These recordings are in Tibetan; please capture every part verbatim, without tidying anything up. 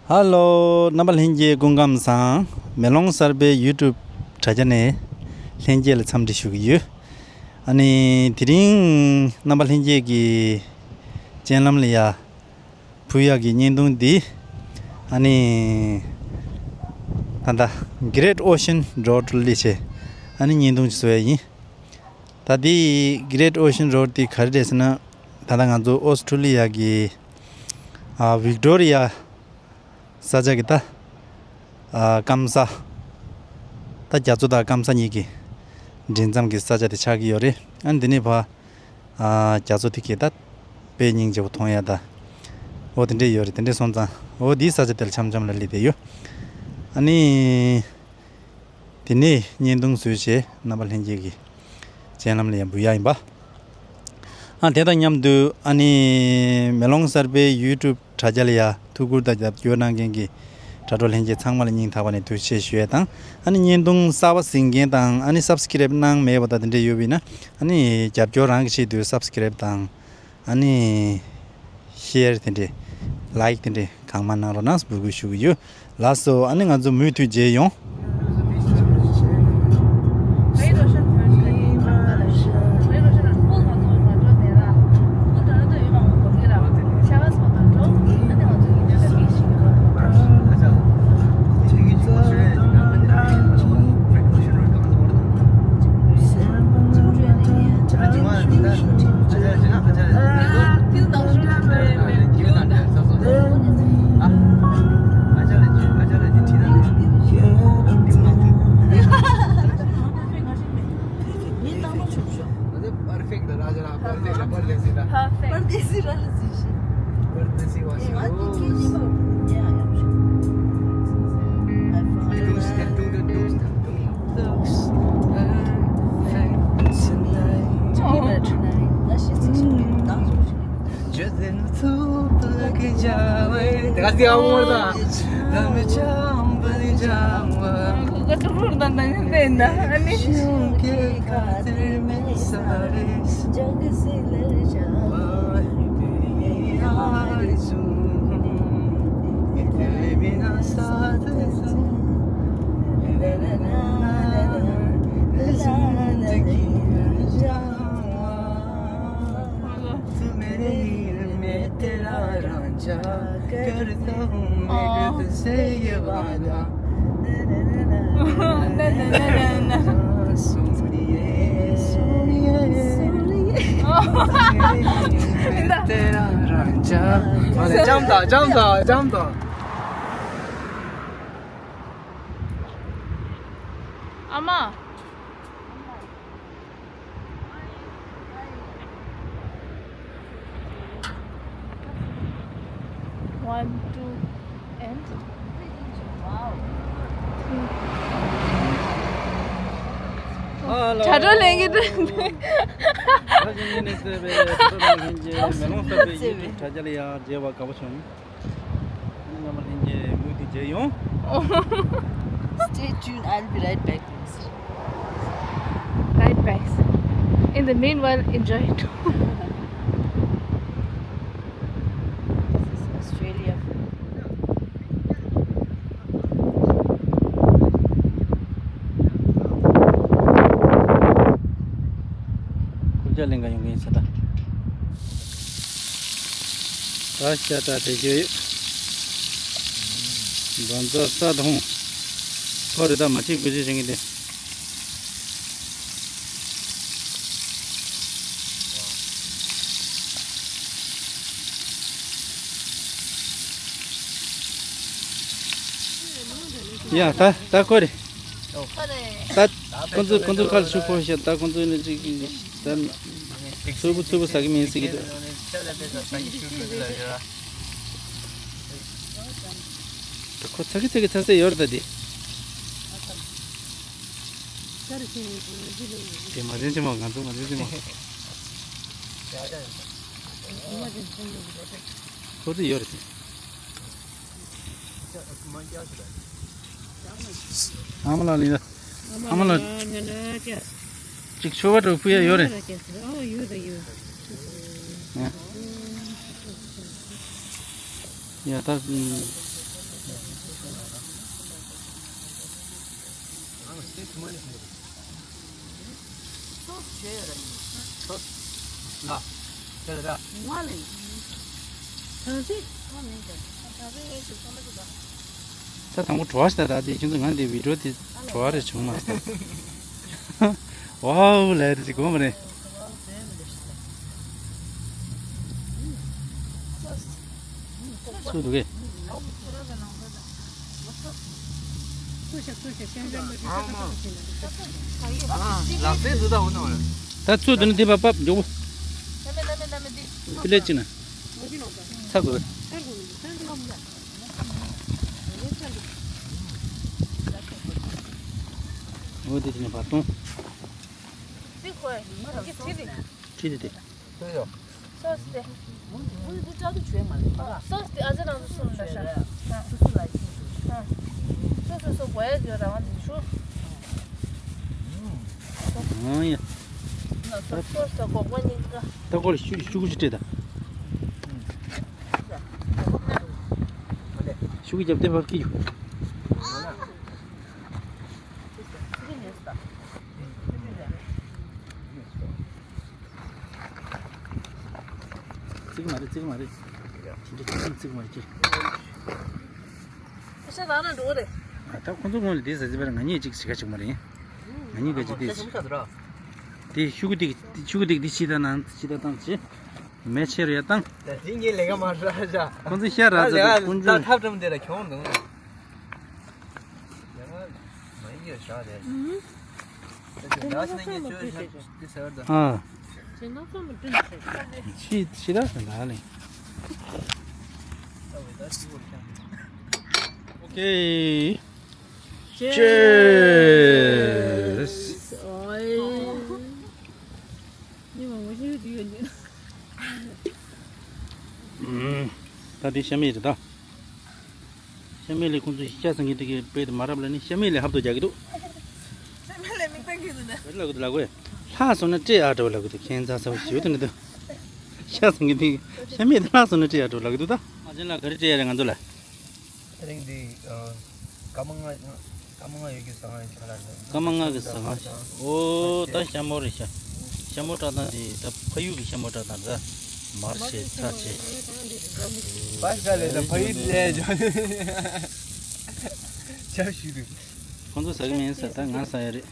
ཧ་ལོ། རྣམ་པ་ལྷན་རྒྱས་སྐུ་ཁམས་བཟང་། མེ་ལོང་གསར་པའི་ཡུ་ཊུབ་དྲ་རྒྱ་ནས་ལྷན་རྒྱས་ལ་འཚམས་འདྲི་ཞུ་གི་ཡོད། ཨ་ནི་དེ་རིང་རྣམ་པ་ལྷན་རྒྱས་ཀྱི་སྤྱན་ལམ་ལ་ཡ་ཕུལ་ཡག་གི་བརྙན་ཐུང་འདི། ཨ་ནི་ད་ལྟ་Great Ocean Road ལ་སླེབས་བྱས། ཨ་ནི་བརྙན་ཐུང་ཞིག་བཟོ་ཡ་ཡིན། ད་འདི་Great Ocean Road འདི་ག་རེ་རེད་ཟེར་ན། ད་ལྟ་ང་ཚོ་ཨོ་སི་ཁྲུ་ལི་ཡ་གི་ཨ་ཝིག་ཏོ་རི་ཡ་ས་ཆ་གི་ད་ཨ་སྐམ་ས། ད་རྒྱ་མཚོ་དང་སྐམ་ས་གཉིས་ཀྱི་འདྲེས་མཚམས་ཀྱི་ས་ཆ་དེ་ཆགས་ཀྱི་ཡོད་རེད། ཨ་ནི་འདི་ནས་ཕར་ཨ་རྒྱ་མཚོ་དེ་གི་ད་དཔེ་སྙིང་རྗེ་པོ་མཐོང་ཡ་ད། འོ་དེ་འདྲས་ཡོད་རེད། དེ་འདྲས་སོང་ཙང་འོ་འདིའི་ས་ཆ་དེ་ལ་འཆམ་འཆམ་ལ་སླེབས་བསྡད་ཡོད། ཨ་ནི། དེ་ནས་བརྙན་ཐུང་བཟོས་བྱས་རྣམ་པ་ལྷན་རྒྱས་ཀྱི་སྤྱན་ལམ་ལ་ཡང་འབུལ་ཡག་ཡིན་པ། ཨ་དེ་དང་མཉམ་དུ་ཨ་ནི་མེ་ལོང་གསར་པའི་ཡུ་ཊུབ་དྲ་རྒྱ་ལ་ཡང་ཐུགས་ཁུར་དང་རྒྱབ་སྐྱོར་གནང་མཁན་གྱི་དྲ་གྲོགས་ལྷན་རྒྱས་ཚང་མ་ལ་སྙིང་ཐག་པ་ནས་ཐུགས་རྗེ་ཆེ་ཞུ་ཡས་དང་། ཨ་ནི་བརྙན་ཐུང་གསར་པ་གཟིགས་མཁན་དང་ཨ་ནི་སབ་སི་ཀི་རེབ་གནང་མེད་པ་དང་དེ་འདྲས་ཡོད་པ་ཡིན་ན། ཨ་ནི་རྒྱབ་སྐྱོར་རང་གི་ཆེད་དུ་སབ་སི་ཀི་རེབ་དང་། ཨ་ནི་ཤེར་དེ་འདྲས། ལའིག་དེ་འདྲས་གང་མང་གནང་རོགས་གནང་འབོད་སྐུལ་ཞུ་གི་ཡོད། ལགས་སོ། ཨ་ནི་ང་ཚོ་མུ་མཐུད་མཇལ་ཡོང་། Perfect. ལྕམ་དང་ལྕམ་དང་ལྕམ་དང་། ཨ་མ། One, two, and ཧ་ལོ། དྲ་གྲོགས་ལྷན་རྒྱས། དྲ་གྲོགས་ལྷན་རྒྱས་མེ་ལོང་གསར་པའི་ཡུ་ཊུབ་དྲ་རྒྱ་ལ་ཡང་མཇལ་བ་དགའ་པོ་བྱུང་། རྣམ་པ་ལྷན་རྒྱས་མུ་མཐུད་མཇལ་ཡོང་། Stay tuned, I'll be right back, please. Right back. In the meanwhile, enjoy it. This is Australia. ཀུན་ཅ་གླིང་ག་ཡོང་གི་ཡིན་ས་ད། ད་ཤ་ད་དེ་རྒྱུ་ཡོད། འཛོམས་རྩ་ས་དང་། ཁོ་རེ་ད་མ་ཅིག་དགོས་ཅི་བྱེད་ཀྱི་འདི། ཡ་ད་ད་ཁོ་རེ། ད་ཁོ་ཚོ་ཁོ་ཚོ་ཁ་ལ་ཤུགས་ཕོག་ཤག་ད་ཁོ་ཚོ་ནི་ཅིག་ད་ཚུར་པོ་ཚུར་པོ་ཟ་གི་མིན་ཟེར་གི་འདུག་ད་ཁོ་ཚ་གི་ཚ་གི་ཚ་ཚ་ཡོད་རེད་ད་དེ། དེ་མ་འཛིན་ཅི་མ། ང་ཚོ་མ་འཛིན་ཅི་མ། ཁོ་ཚོ་ཡོད་རེད་དེ། ཨ་མ་ལགས་ལ་ཡིན་ད། ཨ་མ་ལགས། ཅིག་མཆོད་པ་འདྲ་ཕུལ་ཡ་ཡོད་རེད། ཡ་ད། ད་དང་པོ་བྲོ་བ་ཞིག་ད་ད་དེ་ཁྱོད་ཚོ་ང་འདི་བི་ཌིའོ་དེ་བྲོ་བ་རེ་བྱུང་མ་སོང་། ཝའོ་ལབ་ཡ་དེ་ཅིག་དགོངས་པ་རེད། ཚུལ་འདུག་གས། ལག་རྩལ་འདི་ད་འོ་ན་འོ་ན། ད་ཚུལ་འདི་ནི་འདི་པ་པབ་མགྱོགས་པོ། ཕི་ལེ་ཅི་ན། ཚ་དགོས། འོ་དེ་ཅི་ན་བར་སྟོང་། ཁྲིད་དེ། སོ་སོ་དེ། སོ་སོ་དེ་ཨ་ཅེ་རང་ཚོ་གསུམ་ལ་ཤ། སོ་སོ་ལ་ཡིན། སོ་སོ་སོ་གོ་ཡ་ཡོད་རང་དེ་ཆུ། ཨང་ཡ། སོ་སོ་སོ་གོ་གོ་ཉིན་ཀ། ད་ཀོ་ལ་ཤུ་ཤུ་གུ་ཅི་སྤྲད་ད། ཤུ་གུ་རྒྱབ་སྟེ་བབ་ཀི་ཡོད། བརྩི་གི་མ་རེད། བརྩི་གི་མ་རེད། ཅི་འདྲ་ཅི་འདྲ་བརྩི་གི་མ་རེད་ཅི། ཨ་ཤ་རང་ན་འགྲོ་རེད། ཨ་ད་ཁོང་ཚོ་ངོས་ལ་དེ་ཟ་ཟི་པར་ང་གཉིས་གཅིག་ཞིག་ག་ཅིག་མ་རེད། ང་གཉིས་ག་ཅིག་དེ་དེ་ཤུ་གུ་དེ་ཤུ་གུ་དེ་དེ་ཕྱི་ད་ནང་ཕྱི་ད་བཏང་ཅི། མེ་ཆེ་རུ་ཡ་བཏང་། དེ་ངའི་ལས་ཀ་མ་ར་ཤ། ཁོང་ཚོ་ཤ་ར་ཟ་དེ་ཀུན་ཇུ། ཐབ་ཀྲམ་དེ་ལ་གྱོང་འདུག་ཨ། ཕྱི་ཕྱི་ད་ཟ་ན་ལེ། ཨོ་ཀེ། Cheers. ཨོའི། ཉི་མ་ངོ་ཤེས་ཡོད་ཡོད་ཉི། ད་དེ་ཤ་མེད་རེད་ད། ཤ་མེད་ལས་ཁོང་ཚོས་ཤ་ཟ་མཁན་དེ་གའི་དཔེ་དེ་མ་རབས་ལ་ནི་ཤ་མེད་ལས་ཧབ་ཏུ་རྒྱག་གི་འདུག་ཤ་མེད་ལས་མིག་ལྟ་གི་འདུག་ན། ལ་གུ་ལ་གུ་ལྷག་སོང་ན་སྤྲད་ཨ་འདྲ་བ་ལ་གུ་དེ་ཁྱེད་ཚ་ཚ་བོ་ཞིག་ཡོད་དེ་ནི་འདུག་ཤ་ཟ་མཁན་དེ་ཤ་མེད་དེ་ལྷག་སོང་ན་སྤྲད་ཨ་འདྲ་བ་ལ་གུ་འདུག་ད། ཨ་ཅན་ལ་ག་རེ་སྤྲད་ཡ་རེད་ང་ཚོ་ལ། དེ་རིང་འདི་སྐར་མ་ལྔ་སྐར་མ་ལྔ་ཡོད་རྒྱུ་ཟ་ང་ཡོད་ཆ་ལ་རེད། སྐར་མ་ལྔ་གི་ཟ་ང་ཞིག་ཨོ་ད་ཤ་མོ་རེད་ཤ། ཤ་མོ་བཀྲག་མདངས་དེ་ད་ཕ་ཡུལ་གྱི་ཤ་མོ་བཀྲག་མདངས་རེད། མར་ཆེ་ཚ་ཆེ། པ་ཤ་ལས་ད་ཕ་ཡུལ་ལས་ཇོ་ཆབ་ཞུ་དུ། ཁོང་ཚོ་ཟ་གི་མིན་ཟ་ད་ང་ཟ་ཡ་རེད།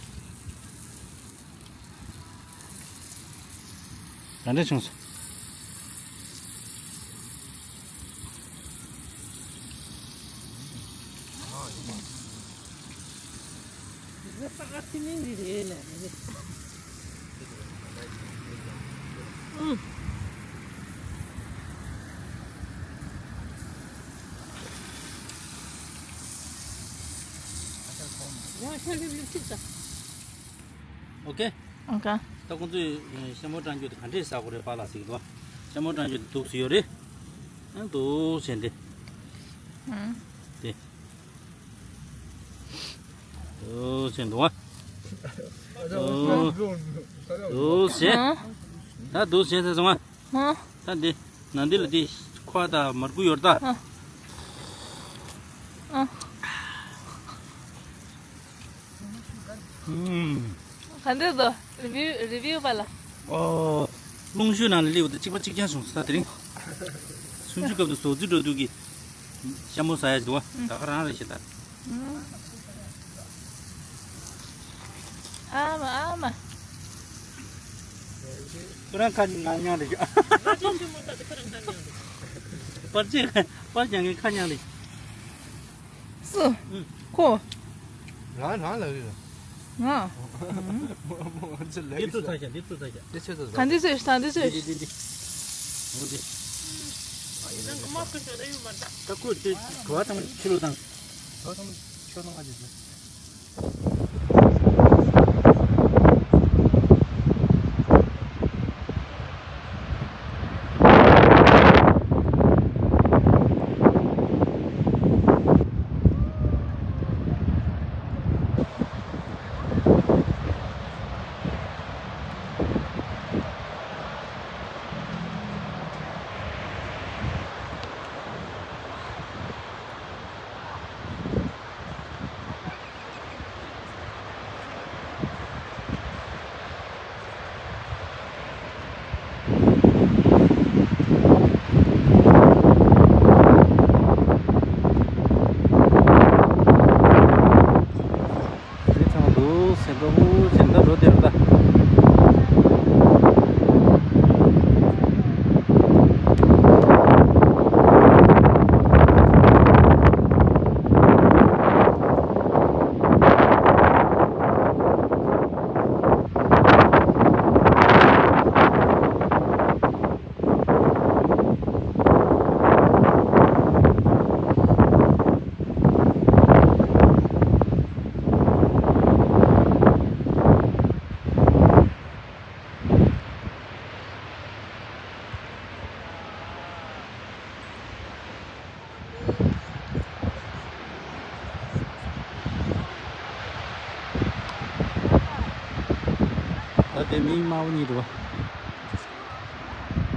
ག་འདྲ་བྱུང་སོང་། ཡང་ཤ་ལིབ་ལིབ་ཅིག་ཟ། ཨོ་ཀེ། ཨོ་ཀེ། ད་ཁོང་ཚོས་ཤ་མོ་བཀྲག་མདངས་དེ་ག་འདྲས་ཟ་དགོས་རེད་པཱ་ལགས་ཟེར་གྱི་འདུག་ཤ་མོ་བཀྲག་མདངས་དེ་འདུག་སེ་ཡོད་རེད། ཨ་འདུག་སེ་འདི། ཨང་། དེ། འདུག་སེ་འདུག་ཨ། འདུག་སེ། ཨང་། ད་འདུག་སེ་ཟེར་སོང་ཨ། ཨང་། ད་འདི། ནང་འདི་ལ་འདི། ཁོ་ད་མར་ཁུ་ཡོད་ད། ཨང་། ཨང་། ག་འདྲ་འདུག་རི་བིའུ་རི་བིའུ་པ་ལ། ཨོ། རླུང་ཤུགས་ནང་ལ་སླེབས་ཡོད་དེ་གཅིག་པ་གཅིག་རྐྱང་བྱུང་ས་དེ་རིང་། སུམ་ཅུ་སྐབས་དུ་ཟོག་རྫི་འགྲོ་དུས་ཀྱི། ཤ་མོ་ཟ་ཡ་ཞིག་འདུག་བ། ད་ག་རང་རེད་ཤེས་ད། ཨ་མ་ཨ་མ། ཁོ་རང་ཁ་ཉང་ཉང་རེད་ཤག་པར་ཆས་པར་རྒྱག་མཁན་ཁ་ཉང་རེད། སུ། ཁོ། རང་རང་ལ་རེད། ང་། འདི་ཚོ་ཚ་ཤ་འདི་ཚོ་ཚ་ཤ། འདི་ཚོ་ཚ་ཤ། ད་འདི་ཚོས་ད་འདི་ཚོས། འདི་འདི་འདི། འོ་འདི། ད་ཁོས་དེ་གྲོ་བ་ཐང་ཁྱི་ལོ་དང་། གྲོ་བ་ཐང་ཁྱི་ལོ་དང་ཨ་ཅེ་ཟེར། དེ་མིང་དམར་པོ་གཉིས་འདུག་བ།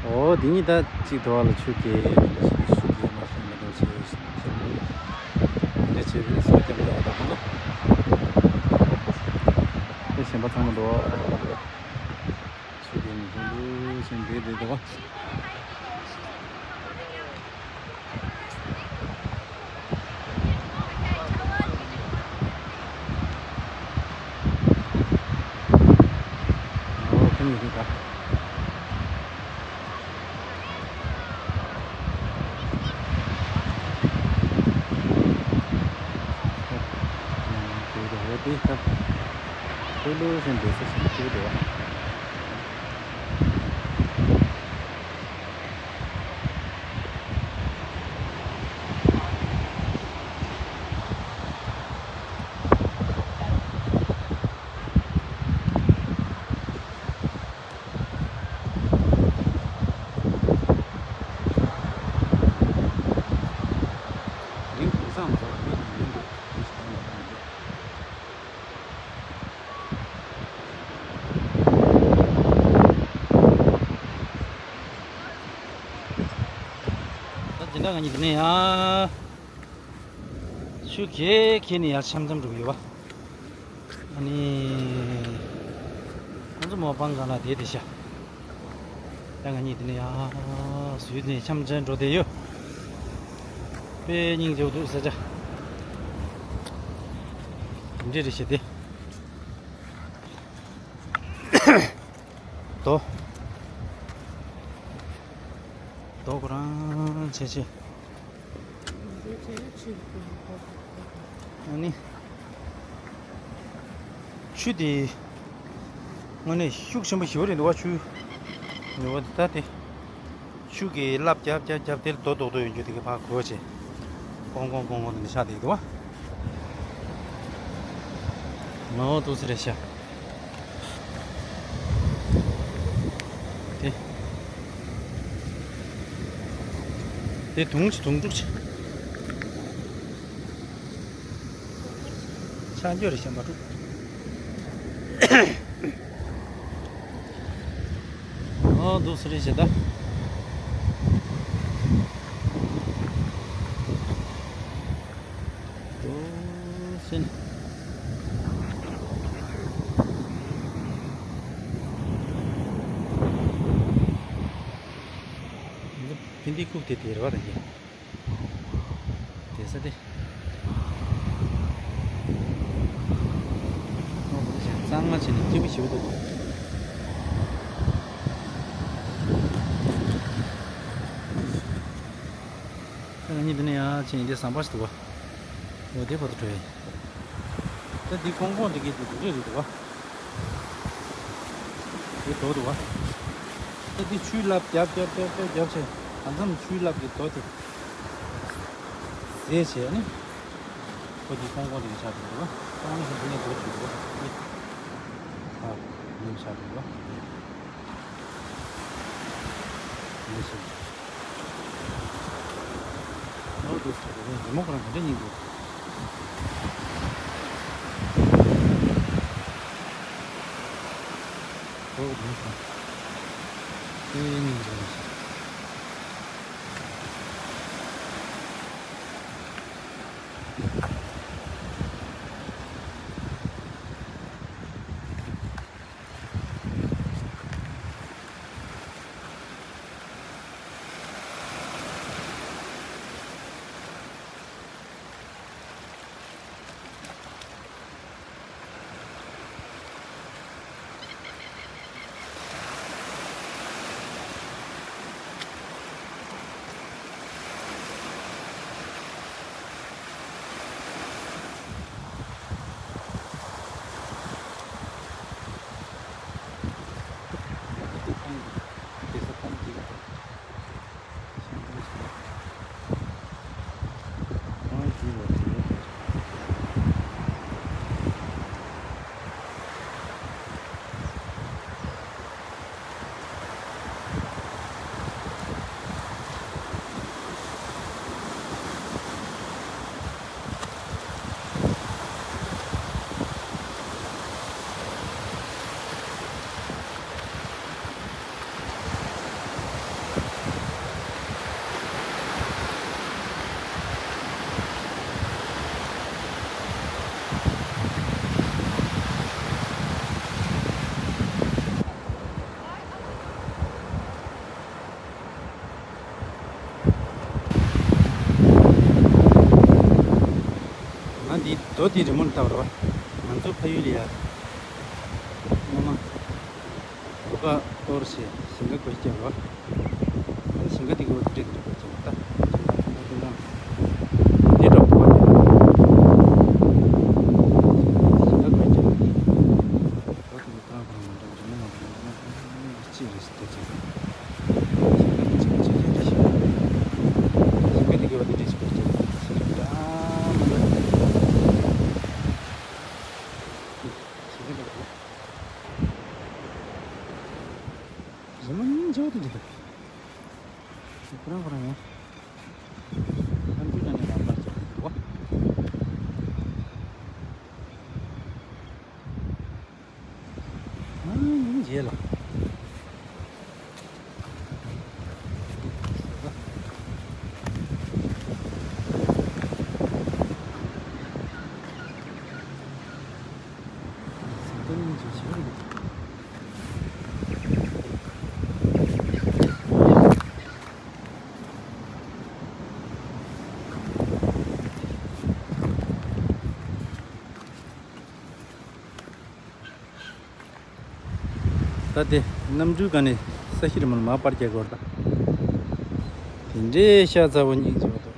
འོ་དེ་གཉིས་ད་གཅིག་འདུག་བ་ལ་ཆུ་རྐྱལ་ཆུ་རྐྱལ་མ་ཤེས་མ་འདུག་ཆེ་ཆེ་འདྲ་བྱས་པའི་སོ་རྐྱལ་མ་འདུག་བ། ད་ཁོང་ཚོ་དེ་གཞན་པ་ཚང་མ་འདུག་བ། ཆུ་རྐྱལ་མི་འདུག་འདུག་ཆེན་འདི་འདི་འདུག་བ། ད་འཛིན་གྲྭ་ང་གཉིས་འདི་ནས་ཡ། ཆུ་ཁྱེར་ཁྱེར་ནས་ཡར་འཆམ་འཆམ་འགྲོ་གི་ཡོད་པ། ཨ་ནི། ང་ཚོ་མོ་པང་གང་ལ་བསྡད་བསྡད་ཤག་ད་ང་གཉིས་འདི་ནས་ཡ། ཟུར་ནས་འཆམ་འཆམ་འགྲོ་བསྡད་ཡོད། དཔེ་སྙིང་རྗེ་པོ་འདུག་ས་ཆ། འདི་འདྲས་རེད་ཤག་དེ། དོ། དོ་ཁོ་རང་ཆེ་ཆེ། ཨ་ནི། ཆུ་དེ། དངོས་གནས་ཤུགས་ཆེན་པོ་ཞེ་པོ་རེད་འདུག་བ། ཆུ། འདུག་བ་ད་དེ། ཆུ་གི་རླབས་རྒྱབ་རྒྱབ་རྒྱབ་དེར་རྡོ་རྡོག་རྡོག་ཡོད་རྒྱུ་དེ་གི་ཕར་གོ་བྱས། ཀོང་ཀོང་ཀོང་ཀོང་དེ་འདྲ་ཆགས་བསྡད་འདུག་བ། ངོ་ཏོག་ཙི་རེད་ཤག་དེ། དེ་དུང་ཅིག་དུང་དཀྲུག་ཅིག་ཆ་འཇོག་རེད་ཤག་མ་དཀྲུག་ཨོ་འདུག་སེ་རེད་ཤག་ད། འདུག་སེ་ནི། ཕན་བདེ་ཁུག་དེ་དེ་རེད་བ་ད་གི། དེ་ས་དེ། ཨོ་འདུག་སེ་གཙང་མ་བྱས་ནས་སྐྱིད་པོ་ཞེ་པོ་འདུག་ད་ང་གཉིས་འདི་ནས་ཡར་ཕྱིན་ཡིན་དེ་ཟམ་པ་ཞིག་འདུག་བ། འོ་དེ་བར་དུ་འགྲོ་ཡིན། ད་འདི་ཀོང་ཀོང་འདི་གི་འདི་འདི་རེད་འདུག་བ། འདི་འགྲོ་འདུག་བ། ད་འདི་ཆུའི་རླབས་རྒྱབ་རྒྱབ་རྒྱབ་རྒྱབ་རྒྱབ་བྱས་ད་མཚམས་ཆུའི་རླབས་ཀྱི་རྡོ་དེ་ཟས་བྱས་ནི། ཁོ་འདི་ཀོང་ཀོང་འདི་གི་ཆགས་འདུག་བ། ཀོང་ཀོང་འདི་ནས་འགྲོ་འདུག་བ། འདི་ཨ་ཡིན་ཆགས་འདུག་བ། འདི་ཟས། ཨོ་འདུག་ཟེར་རེད། རི་མོ་ཁོ་རང་ག་འདྲ་ཡིན་འདུག་ཨོ་འདུག་ཟེར། ཨེ་ཡིན་འདུག་རྡོ་དེ་རི་མོ་ལྟ་བར་བ། ང་ཚོ་ཕ་ཡུལ་ལ་ཡ། སྔོན་མ། རུ་ཁག་གཏོར་བྱས་ཞིང་ཁ་བཀོད་རྒྱབ་པ། ཞིང་ཁ་དེ་གོ་འདྲེ་འདྲེ་བཀོད་རྒྱབ་པ་ད། དེ་འདྲ་པོ་བ། ཞིང་ཁ་བཀོད་རྒྱབ་པ། རྡོ་དེ་ཁོ་རང་ཁོ་རང་མ་འདྲ་བ་རི་མོ་མ་འདྲ་བ་ཅི་རེད་ཟེར་ཏེ། ཞིང་ཁ་དེ་ཅི་ཅི་ཅི་ཅི་ཞིང་ཁ་དེ་གོ་འདྲེ་འདྲེ་ཞིག་བཀོད་རྒྱབ་པ་ཞིང་ཁ་འདྲ་མ་འདྲ། ཞིང་ཁ་འདྲ་པོ། རི་མོ་སྙིང་རྗེ་པོ་དེ་འདྲ་འདུག་ཁོ་རང་ཁོ་རང་ཡང་། ཁམས་ཆུ་ནང་ནས་མར་པར་བྱས་འདུག་གོ། ཨ་སྙིང་རྗེ་ལ། ད་དེ་གནམ་གྲུའི་སྒང་ནས་ས་གཞི་རི་མོ་ལ་མར་པར་རྒྱག་དགོས་རེད་ད། དེ་འདྲའི་ཤ་ཚ་བོ་སྙིང་རྗེ་བོ་འདུག་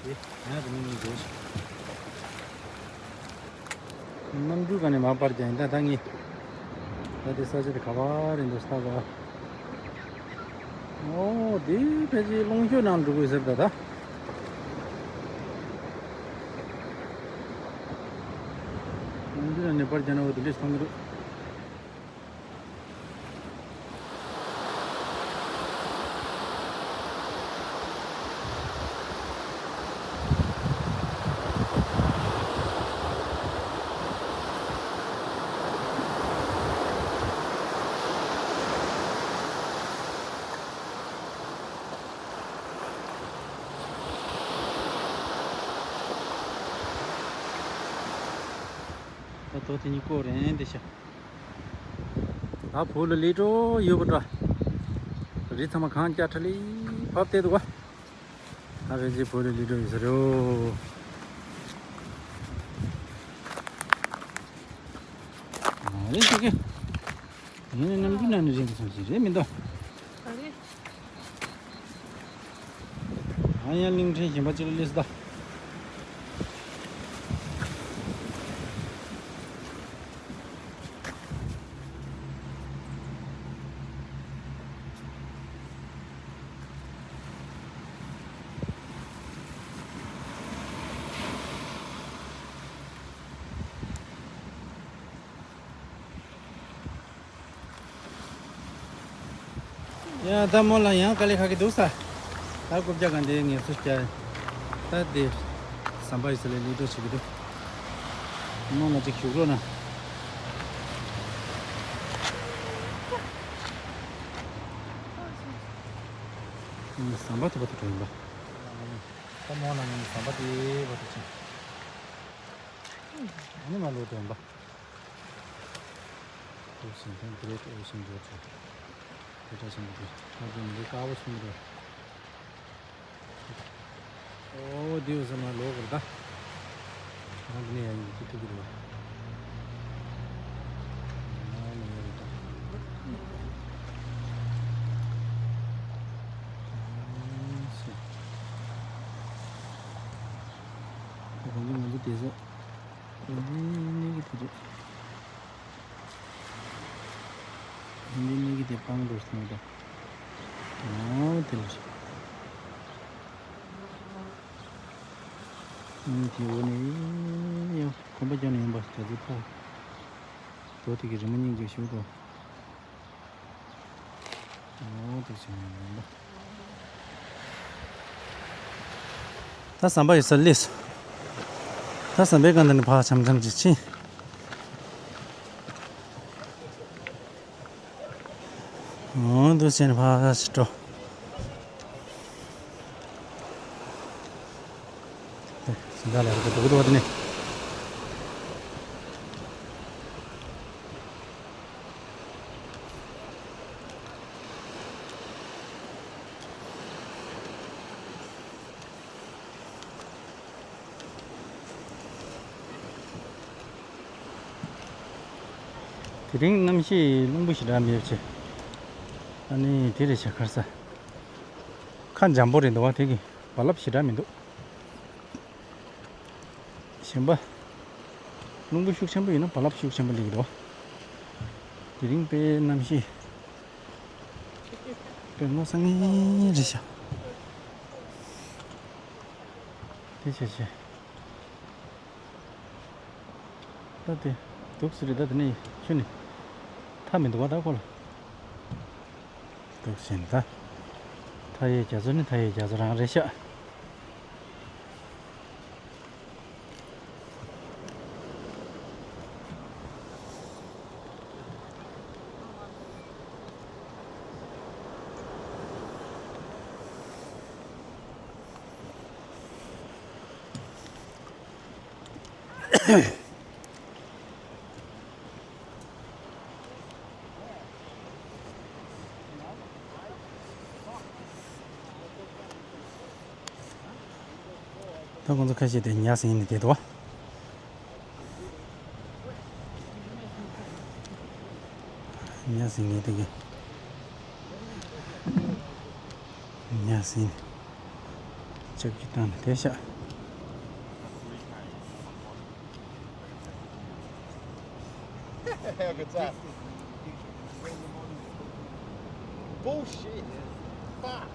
དེ་ང་རི་མོ་གཉིས་བཟོས་ཤིག་གནམ་གྲུའི་སྒང་ནས་མར་པར་རྒྱག་ཡིན་ད་ད་ངས། ད་དེ་ས་ཆ་དེ་ག་པར་རེད་འདུག་ས་ག་ཨོ་དེ་ཕལ་ཆེར་ཀླུང་ཤོད་ནང་འགྲོ་དགོས་ཟེར་ད་ད། གནམ་གྲུ་ནང་ནས་པར་རྒྱག་ན་འོ་དེ་འདྲས་མཐོང་གི་འདུག་ད་ཐོག་དེ་གཉིས་ཀོ་རེད་འདི་ཤ། ད་བོད་ལ་ལས་འགྲོ་ཡོད་པ་འདྲ། རི་ཚང་མ་གངས་སྐྱ་ཁྲ་ལི་བབས་བསྡད་འདུག་བ། ད་ཕལ་ཆེར་བོད་ལ་ལས་འགྲོ་ཡོད་ས་རེད་འོ། ཨ་རེད་ཤོད་གི། ངས་ནམ་རྒྱུན་ན་ནི་རེད་འདུག་བསམ་གྱི་རེད་མི་འདུག་ག་རེ། ཨ་ཡང་གླིང་ཕྲན་གཞན་པ་ཅིག་ལ་སླེབས་སོང་ད། ཡ་ད་མོ་ལ་ཡང་དཀའ་ལས་ཁག་གི་འདུག་ས། ད་རྐུབ་བཀྱག་གང་དེ་ངལ་གསོ་བྱས། ད་དེ་ཟམ་པ་ཡི་ས་ལས་ལུས་འགྲོ་བྱེད་ཀྱི་འདུག་མོ་ལ་ཅིག་བཞུགས་རོགས་གནང་། ཟམ་པ་དེ་བར་དུ་འགྲོ་ཡིན་པ། ད་མོ་ལ་ངས་ཟམ་པ་དེ་བར་དུ་ཕྱིན། ཨ་ནི་མ་ལོག་འགྲོ་ཡིན་པ། Ocean དང་Great Ocean Road དེ་འདྲ་ཞིག་འདུག་ད་དེ་མི་དཀར་པོ་ཆུང་རེད། ཨོ་དེའུ་ཟེར་མ་ལོག་གི་རེད་ད། ང་འདི་ནས་ཡར་ཡིན་གྱི་ཐུག་གི་རེད་བ། ང་ནས་ཡར་རེད་ད། ཨོ་ཤི། ད་གང་གི་ང་ཚོ་བསྡད་ས། འདི་གནས་གི་དེ་རེད། འདི་གནས་གི་དེ་སྤང་རོ་སོང་ད། ཨོ་དེ་ལ་རེད། ཨ་ནི་དེའི་འོག་ནས་ཡང་གོམ་པ་རྒྱག་ནས་ཡོང་པ་རྒྱ་མཚོའི་ཕར། རྡོ་དེ་གི་རི་མོ་སྙིང་རྗེ་ཞིག་འདུག་ཨོ་དེ་བྱས་ནས་ཡིན་པ། ད་ཟམ་པ་ཡོད་ས་སླེབས་སོང་། ད་ཟམ་པའི་སྒང་དེ་ནས་ཕར་འཆམ་འཆམ་ཅིག་ཕྱིན། ཨོ་འདུག་སེ་ཕར་ཞིག་འགྲོ། ཟིན་ད་ལ་རེ་ག་འགྲོ་གི་འདུག་བ་དེ་ནས། དེ་རིང་གནམ་གཤིས་རླུང་བུ་ཞེ་དྲག་མེད་པ་བྱས། ཨ་ནི་དེ་རེད་ཤག་ཁར་ས། ཁ་འཇམ་པོ་རེད་འདུག་བ། དེ་གི་རྦ་རླབས་ཞེ་དྲག་མི་འདུག་གཞན་པ། རླུང་བུ་ཤུགས་ཆེན་པོ་ཡིན་ན་རྦ་རླབས་ཤུགས་ཆེན་པོ་སླེབས་ཀྱི་འདུག་བ། དེ་རིང་དཔེ་གནམ་གཤིས་དཔེ་མནོ་ས་ངེས་རེད་ཤག་དེ་བྱས་བྱས། ད་དེ་འདུག་སེ་རེད། ད་དེ་ནས་ཁྱོད་ནི་མཐའ་མི་འདུག་བ། ད་ཁོ་ལ་འདུག་སེ་ད། མཐའ་ཡས་རྒྱ་མཚོ་ནི་མཐའ་ཡས་རྒྱ་མཚོ་རང་རེད་ཤག་ད་ཁོང་ཚོ་ཁ་ཤས་དེ་ཉ་ཟིན་ནས་བསྡད་འདུག་བ། ཉ་ཟིན་ནས་དེ་གི་ཉ་ཟིན་ནས་ལྕགས་ཀྱུ་བཏང་ནས་བསྡད་ཤག Look at that. Bullshit. Fuck.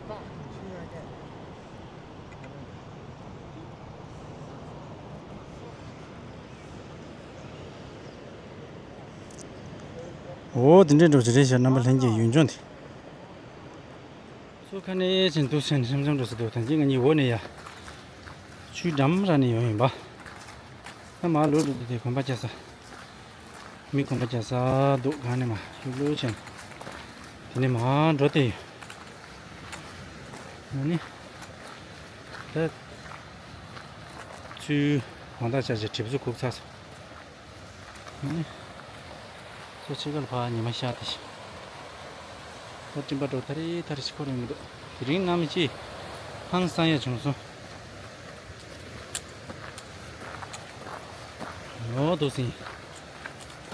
Fuck. འོ་དེ་འདྲའི་འགྲོ་ཅི་རེད་ཤག་རྣམ་པ་ལྷན་རྒྱས། ཡུལ་ལྗོངས་དེ། སོ་ཁ་ནས་ཕྱིན་འདུག་ཕྱིན་འཆམ་འཆམ་འགྲོ་ས་འདུག་ད་ཅི་ང་གཉིས་འོག་ནས་ཡ། ཆུའི་འགྲམ་ར་ནས་ཡོང་ཡིན་པ། ད་མར་ལོག་འགྲོ་དུས་དེ་གོམ་པ་རྒྱག་ས། མི་གོམ་པ་རྒྱག་ས་འདུག་གང་ནས་མར་ལོག་ལོག་ཕྱིན། དེ་ནས་མར་འགྲོ་དེ་ཡོད། ཨ་ནི། ད། ཆུའི་དགོང་དག་ཆར་ཆ་གྲིབ་བཟོ་ཁུག་ཚར་སོང་། ཨ་ནི། སོ་ཕྱེད་ཀ་ལ་ཕར་ཉི་མ་ཤར་དེ་བཞིན། ད་སྤྲིན་པ་འགྲོ་ཐ་རི་ཐ་རི་ཞིག་འཁོར་ཡོང་གི་འདུག་དེ་རིང་གནམ་གཤིས་ཧང་སང་ཡ་བྱུང་སོང་། ཨོ་འདུག་སེ་ཡིན།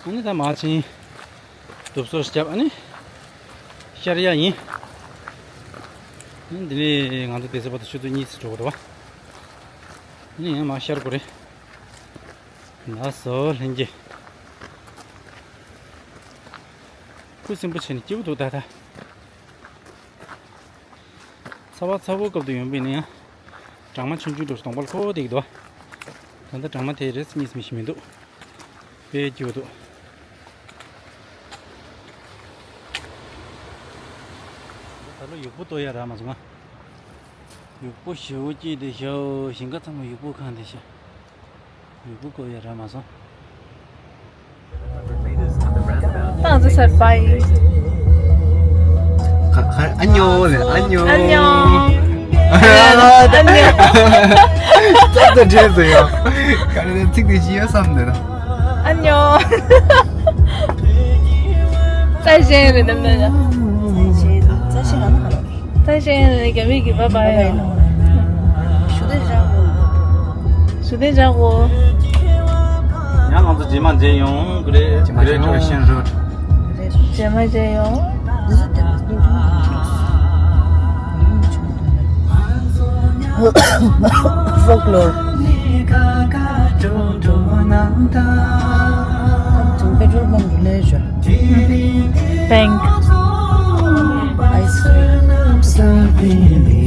ཨ་ནི་ད་མར་ཕྱིན། དུབ་སོ་ཞིག་བརྒྱབ། ཨ་ནི་ཤར་ཡ་ཡིན། ཨ་ནི་འདི་ནས་ང་ཚོ་བསྡད་ས་བར་དུ་ཆུ་ཚོད་གཉིས་ཙམ་འགྲོ་དགོས་རེད་བ། ཨ་ནི་ཡང་མར་ཤར་དགོས་རེད། ལགས་སོ་ལྷན་རྒྱས། ཁུ་སིམ་པོ་བྱས་ནས་སྐྱིད་པོ་འདུག་ད་ད། ཚ་བ་ཚ་བོའི་སྐབས་དུ་ཡོང་པ་ཡིན་ན་ཡང་། སྦྲང་མ་ཆུང་ཆུང་འདྲ་གདོང་པ་ལ་ཁོག་བསྡད་ཀྱི་འདུག་ད་ལྟ་སྦྲང་མ་དེ་རེད་གཉིས་མི་ཤེས་མི་འདུག་དཔེ་སྐྱིད་པོ་འདུག་ད་ལོ་ཡུག་པོ་གཏོར་ཡ་རག་མ་སོང་ང་། ཡུག་པོ་ཞེ་པོ་སྐྱེས་བསྡད་ཤག་ཞིང་ཁ་ཚང་མ་ཡུག་པོ་གང་བསྡད་ཤག་ཡུག་པོ་བཀོག་ཡ་རག་མ་སོང་། ཏང་ཙི་སར་པའི། ཁ་ཁ་ཨ་ཉོ་ལེ་ཨ་ཉོ། ཨ་ཉོ། ཨ་ཉོ། ཏག་ཏག་འདྲེས་སོ་ཡོ། ག་རེ་ཚིག་དེ་ཤི་ཡོ་བསམ་འདོད་ན། ཨ་ཉོ། ཙ་ཞན་རེད་དམ་ན། ཙ་ཞན་ཨ་ན་ཧ་རོ། ད་ཤེས་ཡོན་རྒྱ་མི་གི་བ་བ་ཡོད། ཞུ་དེ་བཞག་གོ། ཞུ་དེ་བཞག་གོ། ཡང་ང་ཚོ་རྗེས་མ་མཇལ་ཡོང་གི་རེད། རྗེས་མ་མཇལ་ཡོང་། རྗེས་མ་མཇལ་ཡོང་། Folklore. Petrol pump. Bank. Ice cream.